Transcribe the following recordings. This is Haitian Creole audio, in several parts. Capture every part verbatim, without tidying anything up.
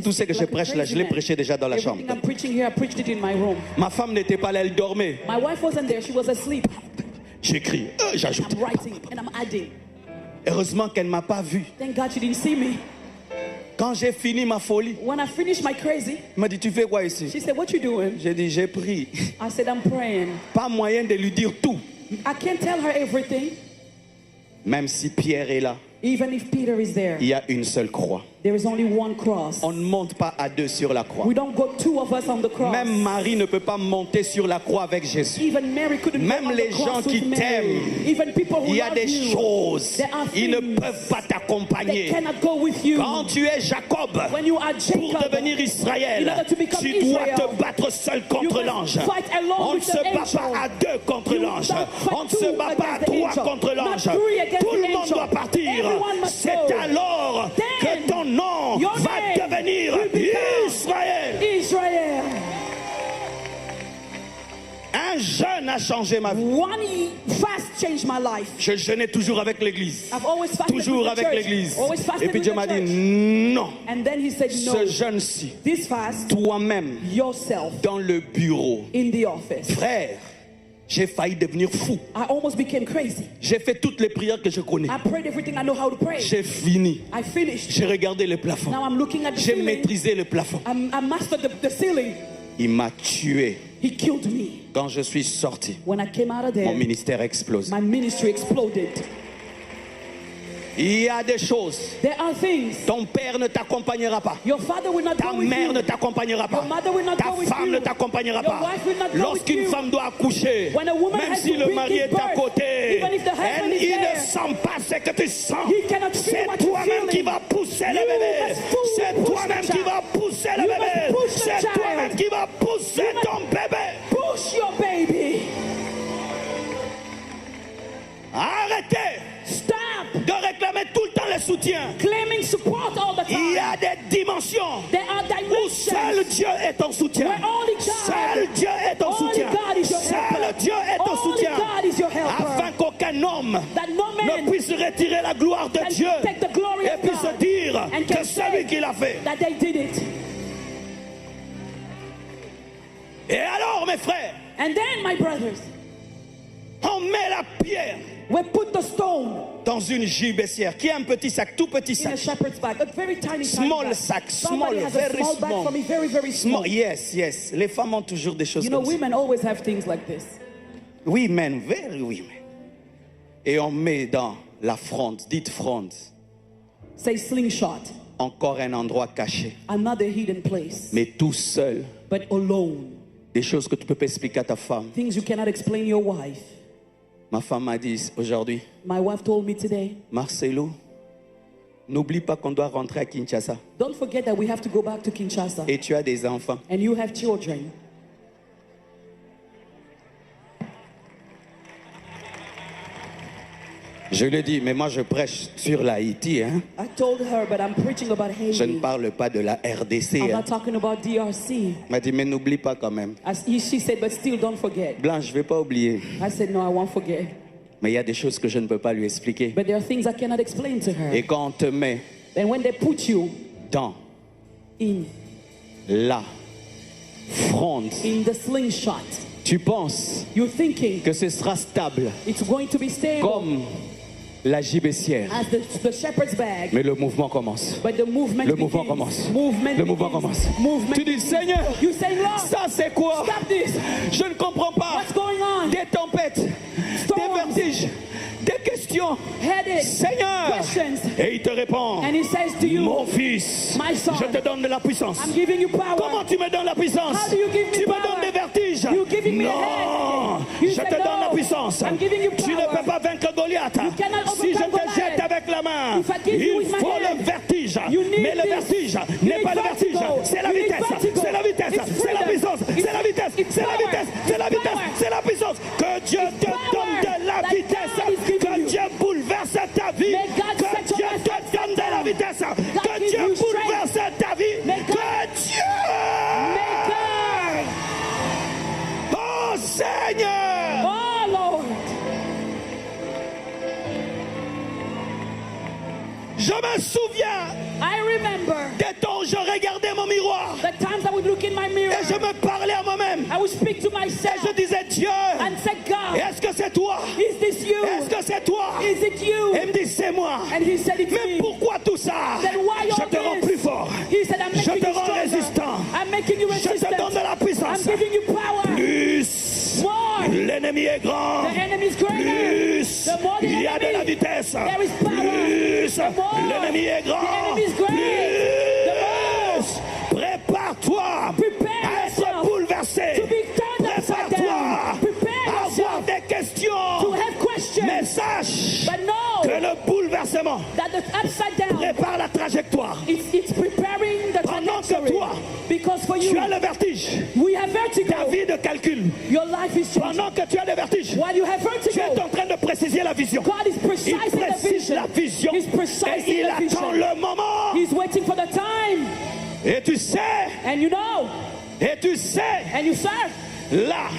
Tout ce que je prêche là, je l'ai prêché déjà dans la chambre. Everything I'm preaching here, I preached it in my room. Ma femme n'était pas là, elle dormait. My wife wasn't there, she was asleep. J'écris, euh, j'ajoute. I'm writing and I'm adding. Heureusement qu'elle ne m'a pas vu. Thank God she didn't see me. Quand j'ai fini ma folie, when I finished my crazy, elle m'a dit, tu fais quoi ici? She said, what you doing? J'ai dit, j'ai pris. I said, I'm praying. Pas moyen de lui dire tout. I can't tell her everything. Même si Pierre est là, even if Peter is there, il y a une seule croix. There is only one cross. On ne monte pas à deux sur la croix. We don't go two of us on the cross. Même Marie ne peut pas monter sur la croix avec Jésus. Even Mary couldn't go on the cross with Mary. Même les gens qui t'aiment, il y a des choses, ils ne peuvent pas t'accompagner. They cannot go with you. Quand tu es Jacob, pour devenir Israël, tu dois te battre seul contre l'ange. On ne se bat pas à deux contre l'ange. On ne se bat pas à trois contre l'ange. Tout le monde doit partir. C'est alors que ton nom va devenir Israël. Un jeûne a changé ma vie. One fast changed my life. Je jeûnais toujours avec l'église. I've always fasted with the church. Toujours avec l'église. Always fasted with the church. Et puis Dieu m'a dit, non. And then he said, no. Ce jeûne-ci, this fast, toi-même, yourself, dans le bureau. In the office. Frère, j'ai failli devenir fou. I almost became crazy. J'ai fait toutes les prières que je connais. I prayed everything I know how to pray. J'ai fini. I finished. J'ai regardé le plafond. Now I'm looking at the ceiling. J'ai maîtrisé le plafond. I, I mastered the, the ceiling. Il m'a tué. He killed me. Quand je suis sorti, when I came out of there, mon ministère a explosé. My ministry exploded. Il y a des choses. There are things. Ton père ne t'accompagnera pas. Your father will not go with you. Ta mère ne t'accompagnera pas. Your mother will not go with you. Ta femme ne t'accompagnera pas. Your wife will not go with you. Lorsqu'une femme doit accoucher, when a woman has to give birth, même si le mari est à côté, even if the husband is there, elle, il ne sent pas ce que tu sens. He cannot feel what you're feeling. C'est toi-même qui vas pousser le bébé. You must push the child. C'est toi-même qui vas pousser le bébé. You must push the child. C'est toi-même qui vas pousser ton bébé. You must push your baby. Arrêtez Stop de réclamer tout le temps les soutiens. Claiming support all the time. Il y a des dimensions. There are dimensions. Où seul Dieu est ton soutien. Where only God, seul Dieu est ton soutien. Only God is your helper. Seul Dieu est ton soutien. Only God is your helper. Afin qu'aucun homme, that no man, ne puisse retirer la gloire de Dieu, can take the glory of God, et puisse dire, and can say, que c'est lui qui l'a fait. That they did it. Et alors, mes frères, and then, my brothers, on met la pierre, we put the stone, dans une gibecière, qui est un petit sac, tout petit sac. In a shepherd's bag, a very tiny, tiny bag. Small sac, small, very small. Somebody has a small bag for me, very, very small. Small, yes, yes. Les femmes ont toujours des choses comme ça. You know, women always have things like this. Women, very women. Et on met dans la fronde, dites fronde. Say slingshot. Encore un endroit caché. Another hidden place. Mais tout seul. But alone. Des choses que tu peux pas expliquer à ta femme. Things you cannot explain your wife. Ma femme m'a dit aujourd'hui, my wife told me today, Marcelo, n'oublie pas qu'on doit rentrer à Kinshasa. Don't forget that we have to go back to Kinshasa. Et tu as des enfants. And you have children. Je lui ai dit, mais moi je prêche sur l'Haïti, hein. I told her, but I'm preaching about Haiti. Je ne parle pas de la R D C, hein. I'm not talking about D R C. Elle m'a dit, mais n'oublie pas quand même. As, she said, but still don't forget. Blanche, je vais pas oublier. I said, no, I won't forget. Mais il y a des choses que je ne peux pas lui expliquer. But there are things I cannot explain to her. Et quand on te met, and when they put you, dans, in, la fronde, in the slingshot, tu penses, you're thinking, que ce sera stable, it's going to be stable, comme la gibecière. As the, the shepherd's bag. Mais le mouvement commence. But the movement begins. Le mouvement commence. Movement begins. Le mouvement commence. Movement begins. Tu dis, Seigneur, you say, Lord, ça c'est quoi? Stop this. Je ne comprends pas. What's going on? Des tempêtes, storms, des vertiges, des questions. Headache, Seigneur, questions. Et il te répond, and he says to you, mon fils, my son, je te donne de la puissance. I'm giving you power. Comment tu me donnes la puissance? How do you give me power? Tu me donnes des vertiges. You giving me a headache. Non, you say, no, I'm giving you power. Je te donne la puissance. Tu ne peux pas vaincre Goliath. You cannot overcome Goliath. Si je te jette avec la main, il faut le vertige. If I give you with my hand, you need this. Mais le vertige n'est pas le vertige. You need vertigo. C'est la vitesse. You need vertigo. C'est la vitesse. It's freedom. C'est la vitesse. It's, c'est la vitesse. It's power. C'est la vitesse. It's power. C'est la puissance. Que Dieu te donne de la vitesse. It's power that God is giving you. Que Dieu bouleverse ta vie. May God set your life upside down. Que Dieu te donne de la vitesse. God give you strength. Que Dieu bouleverse ta vie. May God, may God. Oh Seigneur. Oh Lord. Je me souviens I remember des temps où je regardais mon miroir the times I would look in my mirror. Et je me parlais à moi-même. I would speak to Et myself je disais, Dieu, and say, God, est-ce que c'est toi? Is this you? Est-ce que c'est toi? Is it you? Et il me dit, c'est moi. And he said, It's Mais me. Pourquoi tout ça? Then why Je all te rends this? Plus fort. He said, I'm Je making te you rends stronger. Résistant. I'm making you Je te resistant. Donne de la I'm puissance. Giving you power. Plus More. L'ennemi est grand. The enemy is greater. Plus The more the Il y a de la enemy, vitesse. There is power. Plus The more L'ennemi est grand. The enemy is great. The more Plus Prépare-toi Prepare à yourself être bouleversé. To be turned upside Prépare-toi down. Prepare à avoir yourself des questions. To have questions. Mais sache But know que le bouleversement That the upside down prépare la trajectoire. It's, it's preparing the Pendant que trajectory. Toi, Because for tu you, as le vertige, we have vertigo. Ta vie de calcul. Your life is changing. Pendant que tu as le vertige, While you have Dieu est vertigo, en train de préciser la vision. God is Il precising the précise la vision. Vision. He's precising Et il the attend vision. Le moment. He's waiting for the time. Et tu sais, And you know, et tu sais, and you serve Là,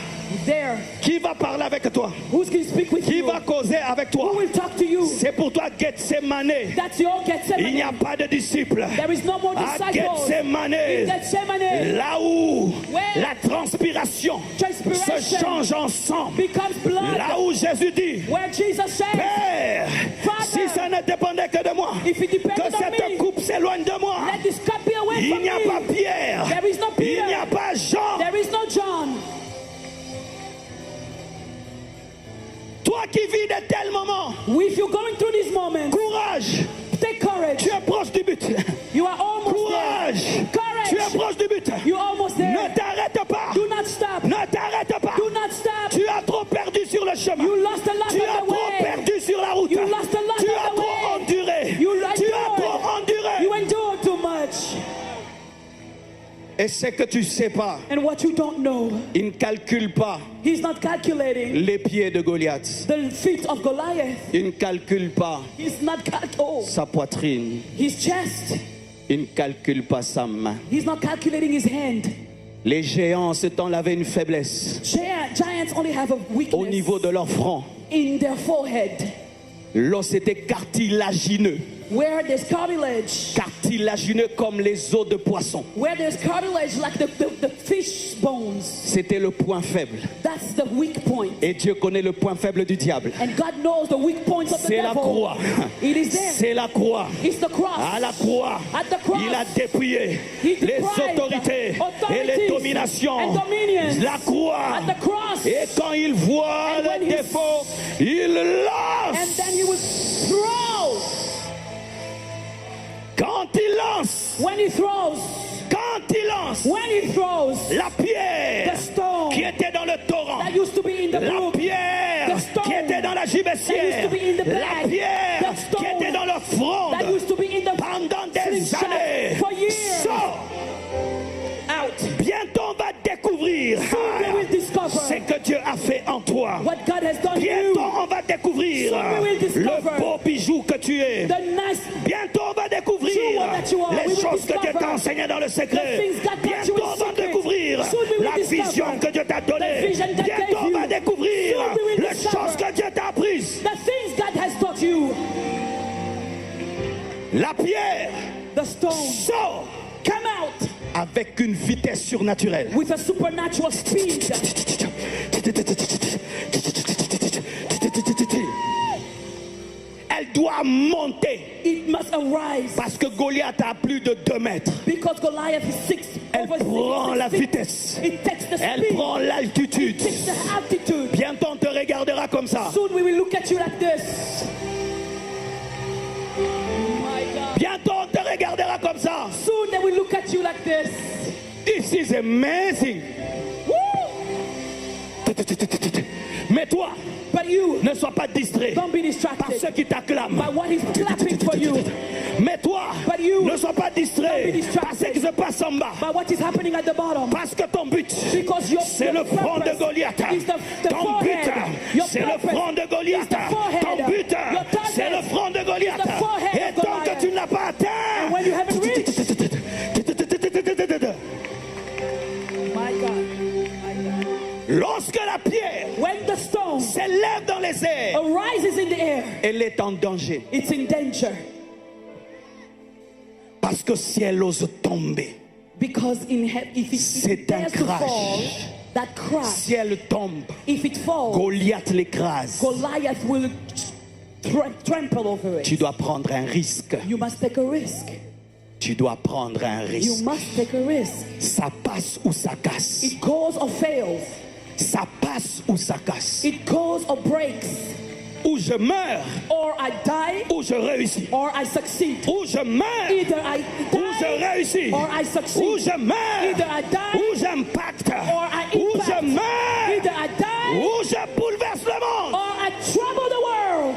there. Qui va parler avec toi? Who's going to speak with Qui you? Va causer avec toi? Who will talk to you? C'est pour toi, Gethsemane. That's your Gethsemane. Il n'y a pas de disciples. There is no more À disciples. Gethsemane, In Gethsemane. Là où Where la transpiration Transpiration se change en sang. Becomes blood. Là où Jésus dit, Where Jesus says, Père, Father, si ça ne dépendait que de moi, If it depended que on cette me, coupe s'éloigne de moi. Let this cup be away Il from n'y a me. Pas Pierre. There is no Peter. Il n'y a pas Jean. There is no John. Toi qui vis de tels moments, If you're going through this moment, courage. Take courage. Tu es proche du but. You are almost Courage. There. Courage. Tu es proche du but. You're almost there. Ne t'arrête pas. Do not stop. Ne t'arrête pas. Do not stop. Tu as trop perdu sur le chemin. You lost a lot Tu on as the trop way. Perdu sur la route. You lost a lot Tu on as the trop way. Enduré. You Tu as trop endured. Enduré. You endured too much. Et ce que tu sais pas, And what you don't know, il ne calcule pas he's not calculating les pieds de Goliath. The feet of Goliath. Il ne calcule pas He's not cal- oh, sa poitrine. His chest. Il ne calcule pas sa main. He's not calculating his hand. Les géants en ce temps-là avaient une faiblesse. Giants only have a weakness. Au niveau de leur front. In their forehead. L'os était cartilagineux. Where there's cartilage. Cartilagineux comme les os de poisson. Where there's cartilage like the, the, the fish bones. C'était le point faible. That's the weak point. Et Dieu connaît le point faible du diable. And God knows the weak points of the devil. C'est la croix. It is there. C'est la croix. It's the cross. À la croix. At the cross. Il a dépouillé He les deprived autorités et les authorities dominations. And dominions. La croix. At the cross. Et quand il voit And le when he défaut, il And lance. Then he will throw. Quand il lance, When he throws. Quand il lance, When he throws. La pierre The stone. Qui était dans le torrent, That used to be in the la brook. Pierre The stone. Qui était dans la That used gibecière, to be in the la bag. Pierre The stone. Qui était dans l'offrande, That used to be in the pendant des slingshot. Années, For years. Sort. Out. Bientôt on va découvrir Soon we will discover ce que Dieu a fait en toi. What God has done in you. Bientôt on va découvrir Soon we will discover le beau bijou que tu es. The nice Bientôt on va découvrir true one that you are. Les We will choses que Dieu discover t'a enseignées dans le the secret. Things God taught you Bientôt on in va secret. Découvrir Soon we will La discover vision que Dieu t'a donnée. The vision that Bientôt gave on va you. Découvrir Soon we will Les discover choses que Dieu t'a apprises. The things God has taught you. La pierre The stone. Sort. Come out. Avec une vitesse surnaturelle. With a supernatural speed. Elle doit monter. It must arise. Parce que Goliath a plus de deux mètres. Because Goliath is six Elle over prend six, la six. Vitesse. It takes the Elle speed. Prend l'altitude. It takes the altitude. Bientôt on te regardera comme ça. Soon we will look at you like this. My God. Bientôt on te regardera comme ça. Soon they will look at you like this. This is amazing. Woo! Mais toi, But you, ne sois pas distrait Don't be distracted par ceux qui t'acclament. By what is clapping for you. Mais toi, But you, ne sois pas distrait Don't be distracted par ce qui se passe en bas. By what is happening at the bottom. Parce que ton but, Because your, c'est your le front de purpose Goliath. Is the, the Ton but, forehead. Your c'est le purpose front de Goliath. Is the forehead. Ton but, Your target c'est le front de Goliath. Is the forehead Et of tant que Goliath. Tu ne l'as pas atteint, And when you haven't reached, my God, my God. Lorsque la pierre When the stone s'élève dans les airs, arises in the air, elle est en danger. It's in danger. Paske si elle ose tomber, Because in he- if it, if c'est it un dares to fall, crash. That crash, Si elle tombe, if it falls, Goliath l'écrase. Goliath will tr- trample over it. Tu dois prendre un risque. You must take a risk. Tu dois prendre un You risque. Must take a risk. Ça passe ou ça casse. It goes or fails. Ça passe ou ça casse. It goes or breaks. Ou je meurs, Or I die, ou je réussis. Or I succeed. Ou je meurs, Either I ou je die, réussis. Or I succeed. Ou je meurs, Either I die, ou j'impacte. Or I Ou je impact. Meurs, Either I die, ou je bouleverse le monde. Or I trouble the world.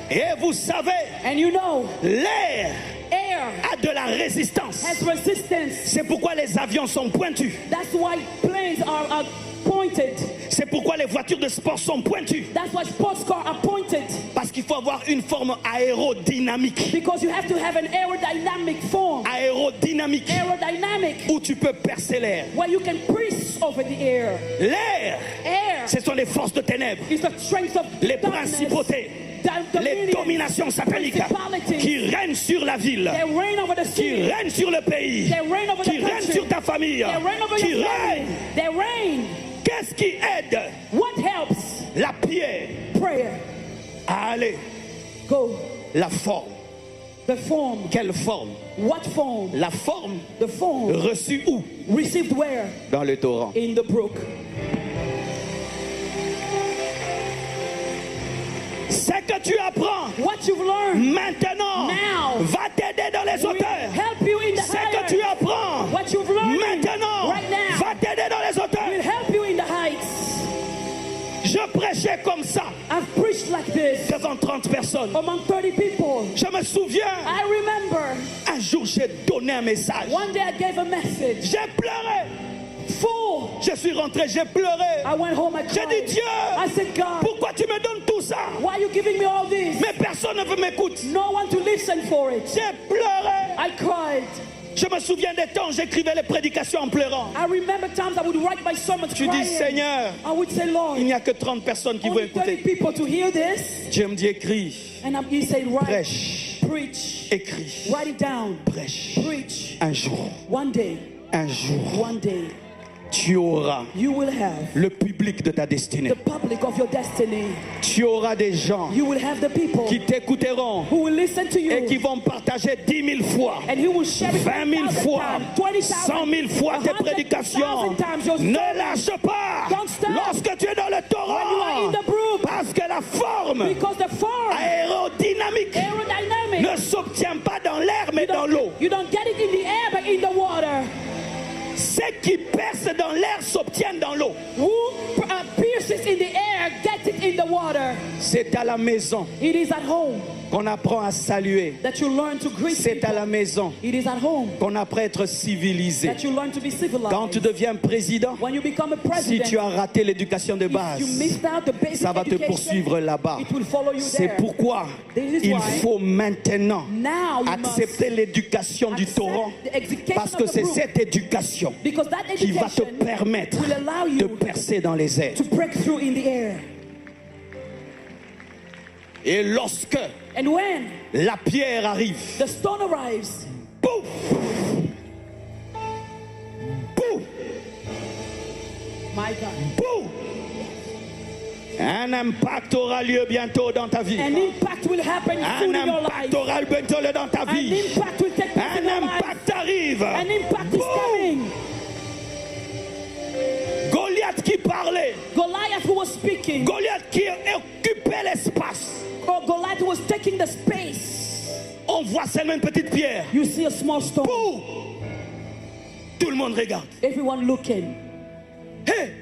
Et vous savez, And you know, l'air air a de la résistance. Has resistance. C'est pourquoi les avions sont pointus. That's why planes are, are pointed. C'est pourquoi les voitures de sport sont pointues. That's why sports cars are pointed. Parce qu'il faut avoir une forme aérodynamique. Because you have to have an aerodynamic form. Aérodynamique. Aerodynamic. Où tu peux percer l'air. Where you can pierce over the air. L'air, Air. Ce sont les forces de ténèbres. Is the strength of Les darkness. Principautés. Dom- Les dominions, dominations sataniques principalities, qui règnent sur la ville, They reign over the qui city. Règnent sur le pays, They reign over qui the règnent country. Sur ta famille, They reign over qui your family. Règnent. They reign. Qu'est-ce qui aide What helps? La prière Prayer. À aller? Go. La forme. The form. Quelle forme? What form? La forme The form. Reçue où? Received where? Dans le torrent. In the brook. Ce que tu apprends What you've learned maintenant Now. Va t'aider dans les Will hauteurs. Help you in the Ce higher. Que tu apprends What you've learned maintenant Right now. Va t'aider dans les hauteurs. Will help you in the heights. Je prêchais comme ça I've preached like this devant trente personnes. Among thirty people. Je me souviens, I remember Un jour, j'ai donné un message. One day I gave a message. J'ai pleuré. Full. Je suis rentré, j'ai pleuré. I went home, I cried. J'ai dit, Dieu, I said, God, pourquoi tu me donnes tout ça? Why you giving me all this? Mais personne ne veut m'écouter. No one to listen for it. J'ai pleuré. I cried. Je me souviens des temps où j'écrivais les prédications en pleurant. I remember times I would write my sermons Tu crying. Dis, Seigneur, I would say, Lord, il n'y a que trente personnes qui vont only thirty écouter. People to hear this. Dieu me dit, écris, And I'm, he said, write, prêche, preach, écris. Write it down, Prêche. Preach. Un jour, One day, un jour, one day, tu auras you will have le public de ta destinée. The public of your destiny. Tu auras des gens You will have the people qui t'écouteront who will listen to you. Et qui vont partager dix mille fois, And he will share it vingt mille fois, ten thousand times, twenty thousand, cent mille fois tes prédications. Thousand times your Ne sermon. Lâche pas Don't stop. Lorsque tu es dans le When you are torrent. In the brook. Parce que la forme Because the form aérodynamique Aerodynamic. Ne s'obtient pas dans l'air, mais dans l'eau. You don't get it in the air, but in the water. Ceux qui percent dans l'air s'obtiennent dans l'eau. Who uh, pierces in the air, get it in the water. C'est à la maison It is at home qu'on apprend à saluer. That you learn to greet C'est à la maison It is at home qu'on apprend à être civilisé. That you learn to be civilized. Quand tu deviens président, When you become a president, si tu as raté l'éducation de base, you missed out the basic ça va te education, poursuivre là-bas. It will follow you C'est there. Pourquoi This is il why faut maintenant now you accepter must l'éducation du accept torrent the education parce que of the c'est brook, cette éducation Because that qui va te education permettre will allow you de percer dans les airs. To break through in the air. Et lorsque And when la pierre arrive, the stone arrives, bouf, bouf, my God, bouf, un impact aura lieu bientôt dans ta vie. An impact will happen soon in your life. Un impact aura lieu bientôt dans ta vie. An impact will take place in your life. Un impact arrive. An impact is Boum. Coming. Goliath qui parlait. Goliath who was speaking. Goliath qui occupait l'espace. Or Goliath who was taking the space. On voit seulement une petite pierre. You see a small stone. Boum. Tout le monde regarde. Everyone looking. Hey!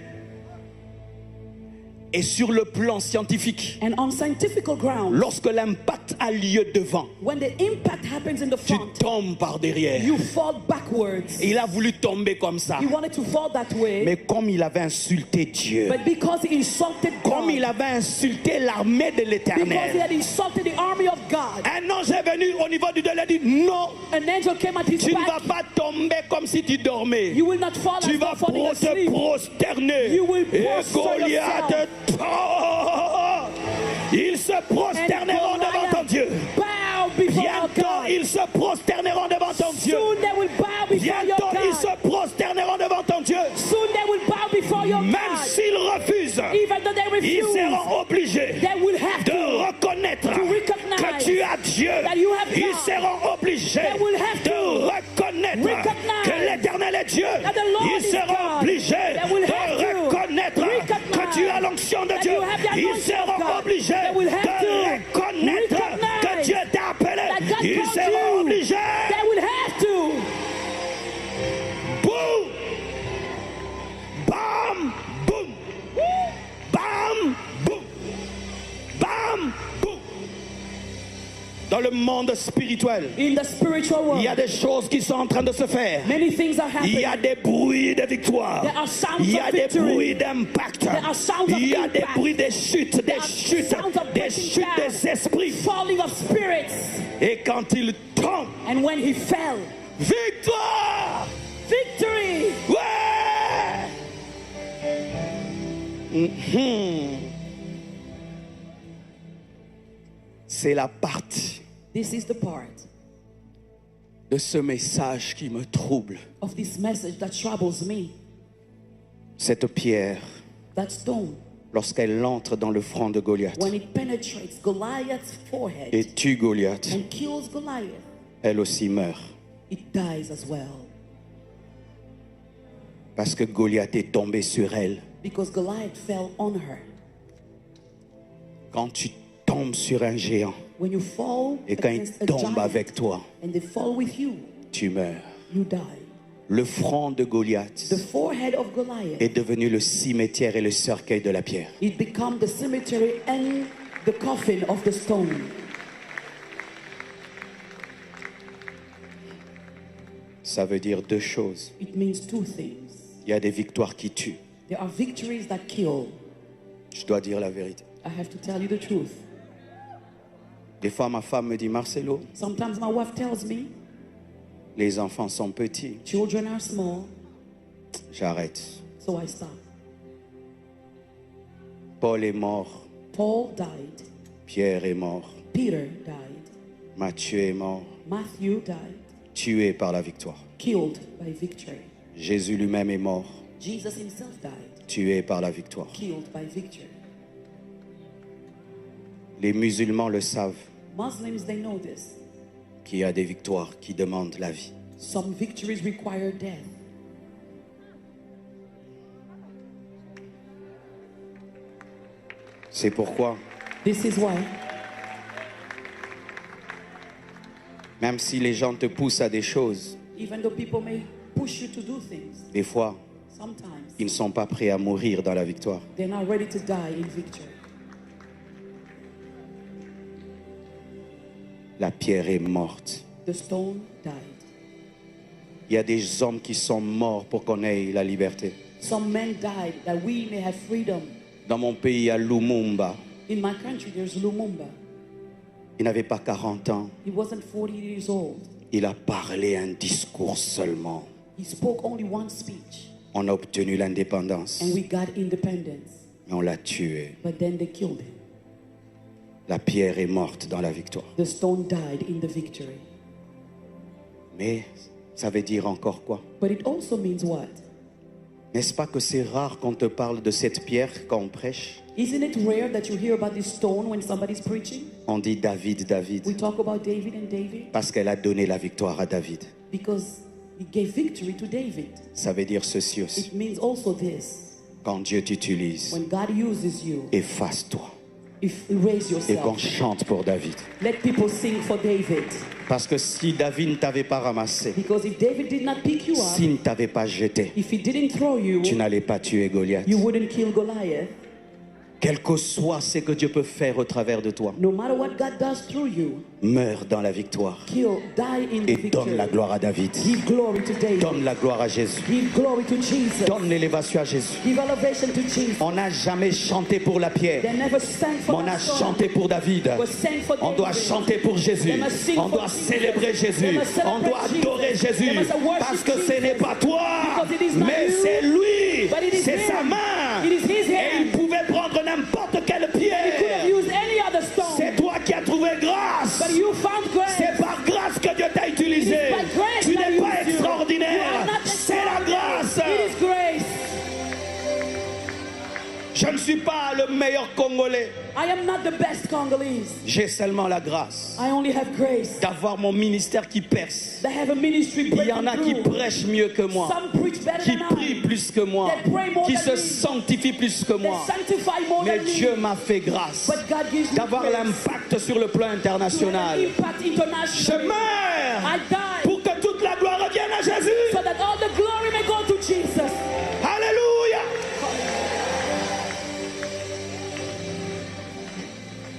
Et sur le plan scientifique, And on scientifical ground, lorsque l'impact a lieu devant, when the impact happens in the tu front, tombes par derrière. You fall backwards. Il a voulu tomber comme ça. He wanted to fall that way. Mais comme il avait insulté Dieu, But because he insulted comme God, il avait insulté l'armée de Because he l'Éternel, had insulted the army of God, un ange est venu au niveau du deuil et dit, non, an angel came at his tu ne vas back. Pas tomber comme si tu dormais. You will not fall as Tu though vas falling pro- te asleep. Prosterner. You will Et prostrate Goliath yourself. Tombe. Ils se And prosterneront devant ton Goliath Dieu. Bow before our Bientôt, God. Ils se prosterneront devant ton Dieu. Soon they will bow before your God. Bientôt, ils se prosterneront devant ton Dieu. Soon they will bow before your God. Même s'ils refusent, ils seront obligés de reconnaître que tu as Dieu. Ils seront obligés de reconnaître que l'Éternel est Dieu. Ils seront obligés de reconnaître que tu as l'onction de Dieu. Ils seront obligés de reconnaître que Dieu t'a appelé. Ils seront obligés. Boum! Bam! Boum! Bam! Boum! Bam! Boum! Dans le monde spirituel, il y a des choses qui sont en train de se faire. Il y a des bruits de victoire. Il y a des bruits d'impact. Il y a des bruits de chute, des chutes, des chutes des esprits. Et quand il tombe, victoire! Ouais! Mhm. C'est la partie de ce message qui me trouble. Of this message that troubles me. Cette pierre, that stone, lorsqu'elle entre dans le front de Goliath, when it penetrates Goliath's forehead, et tue Goliath, and kills Goliath, elle aussi meurt. It dies as well. Parce que Goliath est tombé sur elle. Because Goliath fell on her. Quand tu tombes sur un géant, when you fall, et quand il tombe avec toi, and they fall with you, tu meurs. You die. Le front de Goliath, the forehead of Goliath, est devenu le cimetière et le cercueil de la pierre. It become the cemetery and the coffin of the stone. Ça veut dire deux choses. It means two things. Il y a des victoires qui tuent. There are victories that kill. Je dois dire la vérité. I have to tell you the truth. Des fois, ma femme me dit, Marcelo, sometimes my wife tells me, les enfants sont petits. Children are small. J'arrête. So I stop. Paul est mort. Paul died. Pierre est mort. Peter died. Matthieu est mort. Matthew died. Tué par la victoire. Killed by victory. Jésus lui-même est mort. Jesus himself died. Tué par la victoire. Killed by victory. Les musulmans le savent. Muslims, they know this. Qu'il y a des victoires qui demandent la vie. Some victories require death. C'est pourquoi, this is why, même si les gens te poussent à des choses, even though people may push you to do things, des fois, sometimes, ils ne sont pas prêts à mourir dans la victoire. They're not ready to die in victory. La pierre est morte. The stone died. Il y a des hommes qui sont morts pour qu'on ait la liberté. Some men died that we may have freedom. Dans mon pays, à Lumumba, in my country, there's Lumumba. Il n'avait pas quarante ans. He wasn't forty years old. Il a parlé un discours seulement. He spoke only one speech. On a obtenu l'indépendance. And we got independence. Mais on l'a tué. But then they killed him. La pierre est morte dans la victoire. The stone died in the victory. Mais ça veut dire encore quoi? But it also means what? N'est-ce pas que c'est rare qu'on te parle de cette pierre quand on prêche? Isn't it rare that you hear about this stone when somebody's preaching? On dit David, David. We talk about David and David. Parce qu'elle a donné la victoire à David. Because he gave victory to David. Ça veut dire ceci aussi. It means also this. Quand Dieu t'utilise, when God uses you, efface-toi. If you raise yourself, et qu'on chante pour David. Let people sing for David. Parce que si David ne t'avait pas ramassé, because if David did not pick you up, s'il ne t'avait pas jeté, if he didn't throw you, tu n'allais pas tuer Goliath. You wouldn't kill Goliath. Quel que soit ce que Dieu peut faire au travers de toi, no matter what God does through you, meurs dans la victoire. Kill, die in victory. Et donne la gloire à David. Give glory to David. Donne la gloire à Jésus. Give glory to Jesus. Donne l'élévation à Jésus. Give elevation to Jesus. On n'a jamais chanté pour la pierre. They never sang for that stone. Mais on a chanté pour David. But sang for David. On doit chanter pour Jésus. They must sing for Jesus. On doit célébrer Jésus. They must celebrate Jesus. On doit adorer Jésus. They must worship Jesus. Parce que ce n'est pas toi, because it is not you, mais c'est lui. But it is him. C'est sa main. It is his hand. Et il pouvait prendre n'importe quelle pierre. He could have used any other stone. C'est toi qui as trouvé grâce. But you found grace. C'est par grâce que Congolais. I am not the best Congolese. J'ai seulement la grâce I only have grace. D'avoir mon ministère qui perce. They have a ministry Il y en a qui breaking through. Prêchent mieux que moi, Some preach better qui than prient I. Plus que moi, They pray more qui than se me. Sanctifient plus que They moi. Sanctify more Mais than me. Dieu m'a fait grâce But God gives me d'avoir grace L'impact sur le plan To have an international. Impact international. Je meurs I die pour que toute la gloire revienne à Jésus. So that all the glory may go to Jesus. Alléluia.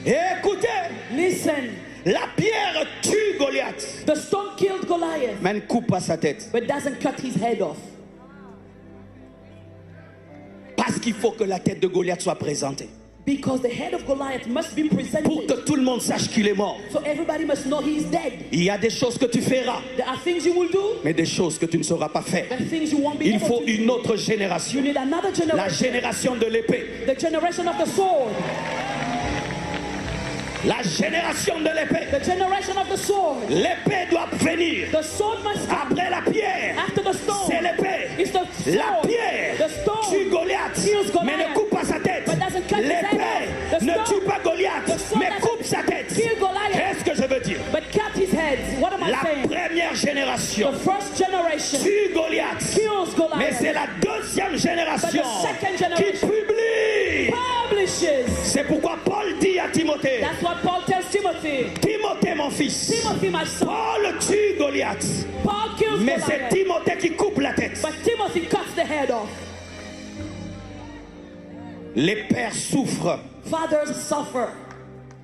Et écoutez, Listen, la pierre tue Goliath, the stone killed Goliath, mais ne coupe pas sa tête. But doesn't cut his head off. Parce qu'il faut que la tête de Goliath soit présentée. Because the head of Goliath must be Pour presented. Que tout le monde sache qu'il est mort. So everybody must know he is dead. Il y a des choses que tu feras, There are things you will do, mais des choses que tu ne sauras pas faire. There are things you won't be Il able faut to do. Une autre génération. You need another La generation. Génération de l'épée. The generation of the sword. La génération de l'épée. The generation of the sword. L'épée doit venir. The sword must come. Après la pierre, After the stone, c'est l'épée. It's the La sword. Pierre The stone tue Goliath, kills Goliath, mais ne coupe pas sa tête. But doesn't cut his head L'épée off. The Ne stone, tue pas Goliath, the sword mais doesn't Coupe sa tête. Kill Goliath. Qu'est-ce que je veux dire? But cut his head. What am I La saying? Première génération The first generation tue Goliath. Kills Goliath. Mais c'est la deuxième génération But the second qui generation publie publishes. C'est pourquoi Paul dit à Timothée, That's what Paul tells Timothy. Timothée, mon fils, Timothy, my son. Paul tue Goliath. Paul kills Mais c'est Goliath. Timothée qui coupe la tête. But Timothy cuts the head off. Les pères souffrent Fathers suffer.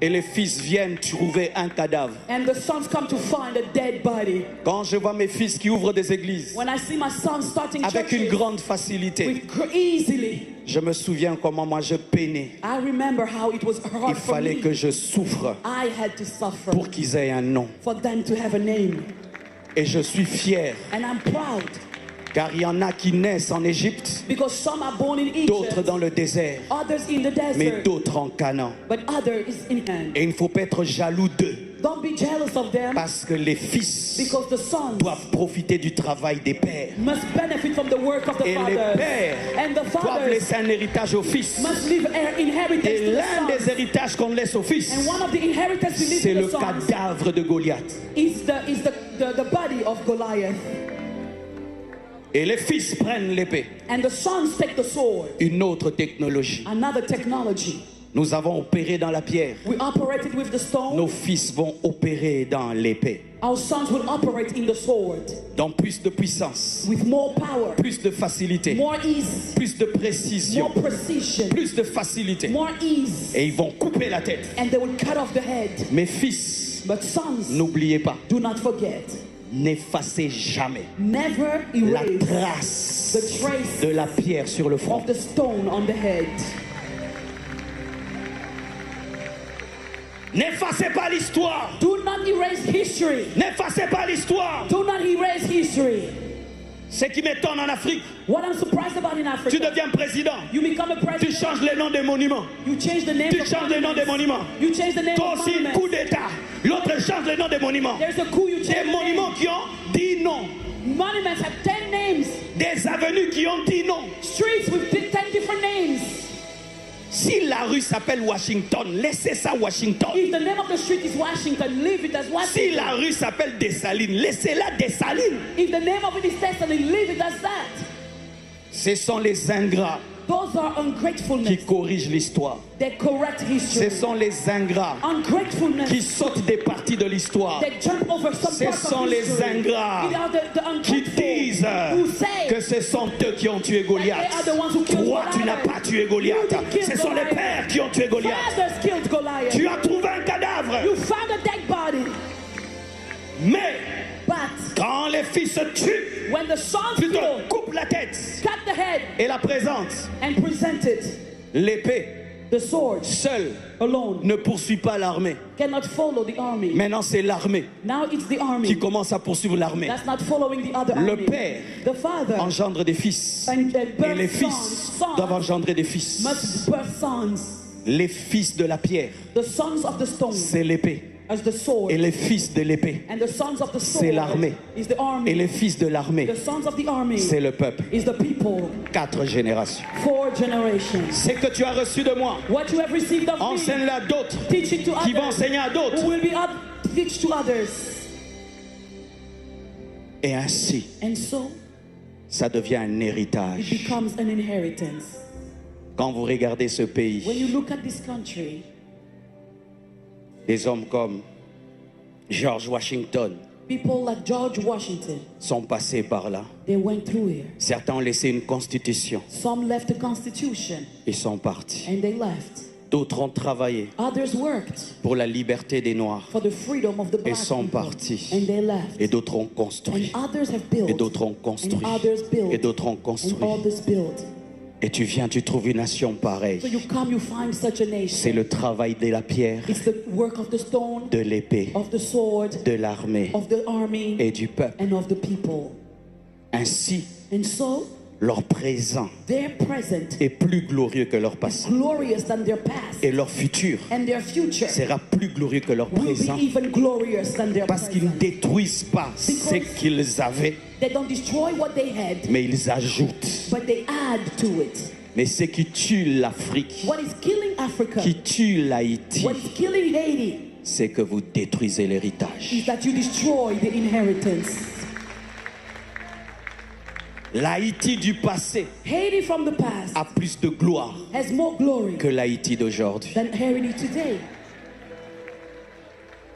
Et les fils viennent trouver un cadavre. And the sons come to find a dead body. Quand je vois mes fils qui ouvrent des églises When I see my sons starting avec une churches grande facilité, with gr- easily, je me souviens comment moi je peinais. I remember how it was Il hard for fallait me. Que je souffre I had to suffer Pour qu'ils aient un nom. For them to have a name. Et je suis fier. And I'm proud. Car il y en a qui naissent en Égypte, Because some are born in Egypt, d'autres dans le désert, Others in the desert, mais d'autres en Canaan. But others in Canaan. Et il ne faut pas être jaloux d'eux. Don't be jealous of them. Parce que les fils Because the sons doivent profiter du travail des pères. Must benefit from the work of the Et fathers. Les pères And the doivent fathers laisser un héritage aux fils. Must leave an inheritance Et to the l'un des sons. Héritages qu'on laisse aux fils, And one of the inheritance we leave c'est to Le the sons cadavre de Goliath. Is the, is the, the, the body of Goliath. Et les fils prennent l'épée. And the sons take the sword. Une autre technologie. Another technology. Nous avons opéré dans la pierre. We operated with the stone. Nos fils vont opérer dans l'épée. Our sons will operate in the sword. Donc plus de puissance. With more power. Plus de facilité. More ease. Plus de précision. More precision. Plus de facilité. More ease. Et ils vont couper la tête. And they will cut off the head. Mes fils, But sons, n'oubliez pas. Do not forget. N'effacez jamais Never la erase trace the trace de la pierre sur le front. Of the stone on the head. N'effacez pas l'histoire. Do not erase history. N'effacez pas l'histoire. Do not erase history. Ce qui m'étonne en Afrique, What I'm surprised about in Africa, tu deviens président, you become a tu president, changes les noms des monuments. You change the name Tu of changes le nom des monuments. You change the name Toi of aussi, monuments. Coup d'État. L'autre change le nom des monuments. There's a coup, you change Des the monuments name. Qui ont dix noms. Monuments have ten names. Des avenues qui ont dix noms. Streets with di- ten different names. Si la rue s'appelle Washington, laissez ça Washington. If the name of the street is Washington, leave it as Si Washington. La rue s'appelle Dessalines, laissez-la Dessalines. If the name of it is Dessalines, leave it as that. Ce sont les ingrats Those are qui ungratefulness. Corrigent l'histoire. They correct history. Ce sont les ingrats Ungratefulness. Qui sautent des parties de l'histoire. They jump over some Ce parts of sont les history. Ingrats It are the, the qui ungrateful disent who say Que ce sont eux qui ont tué that Goliath. They are the ones who killed Toi, tu n'as Goliath. Pas tué You Goliath. didn't kill Ce sont les Goliath. Pères qui ont tué Goliath. Fathers killed Goliath. Tu as trouvé un cadavre. You found a dead body. Mais But quand les fils se tuent, When the sons Tu te kill, Coupes la tête Cut the head Et la présente. And present it. L'épée The sword seule alone ne poursuit pas l'armée. Cannot follow the army. Maintenant, c'est l'armée Now it's the army qui commence à poursuivre l'armée. That's not following the other Le army. Père The father engendre des fils. And, uh, Et les birth fils sons. doivent engendrer des fils. Must birth sons. Les fils de la pierre, The sons of the stone c'est l'épée. as the sword. Et les fils de l'épée, and the sons of the sword, c'est l'armée. Is the army. Et les fils de l'armée, the sons of the army, c'est le peuple. Is the people. Quatre générations. Four generations. Ce que tu as reçu de moi, what you have received of me, enseigne-le à d'autres, teach it to others, qui vont enseigner à d'autres, who will be teach to others. Et ainsi, and so, ça devient un héritage. It becomes an inheritance. Quand vous regardez ce pays, when you look at this country, des hommes comme George Washington, people like George Washington, sont passés par là. They went through here. Certains ont laissé une constitution. Some left a constitution. Ils sont partis. And they left. D'autres ont travaillé, others worked, pour la liberté des Noirs, for the freedom of the black people, et sont partis. And they left. Et d'autres ont construit. And others have built. Et d'autres ont construit. And others built. Et d'autres ont construit. And others built. Et tu viens, tu trouves une nation pareille. So you come, you find such a nation. C'est le travail de la pierre, it's the work of the stone, de l'épée, of the sword, de l'armée, of the army, et du peuple. And of the people. Ainsi, and so, leur présent, their present, est plus glorieux que leur passé. Glorious than their past. Et leur futur, and their future, sera plus glorieux que leur présent. Will be even glorious than their present. Parce qu'ils ne détruisent pas ce qu'ils avaient, they don't destroy what they had, mais ils ajoutent, but they add to it. Mais ce qui tue l'Afrique, what is killing Africa, qui tue l'Haïti, what is killing Haiti, c'est que vous détruisez l'héritage. Is that you destroy the inheritance. L'Haïti du passé, Haiti from the past, a plus de gloire, has more glory, que l'Haïti d'aujourd'hui, than Haiti today.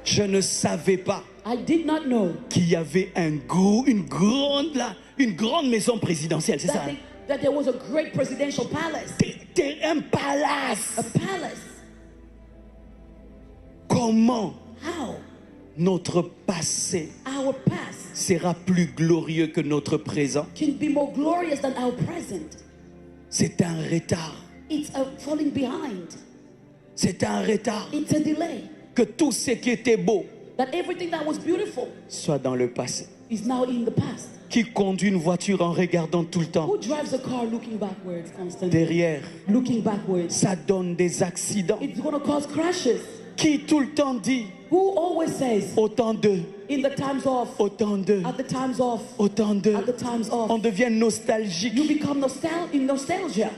Je ne savais pas, I did not know, qu'il y avait un gros, une grande, là, une grande maison présidentielle, c'est ça, hein? That, they, that there was a great presidential palace. T'es, t'es un palace. A palace. Comment, how, notre passé, our past, sera plus glorieux que notre présent? Can be more glorious than our present? C'est un retard. It's a falling behind. C'est un retard. It's a delay. Que tout ce qui était beau, that everything that was beautiful, soit dans le passé, is now in the past. Qui conduit une voiture en regardant tout le temps, who drives a car looking backwards constantly, derrière, looking backwards, ça donne des accidents. It's gonna cause crashes. Qui tout le temps dit, who always says, au temps de, in the times of, au temps de, at the times of, au temps de, at the times of, on devient nostalgique. You become nostal- in nostalgia.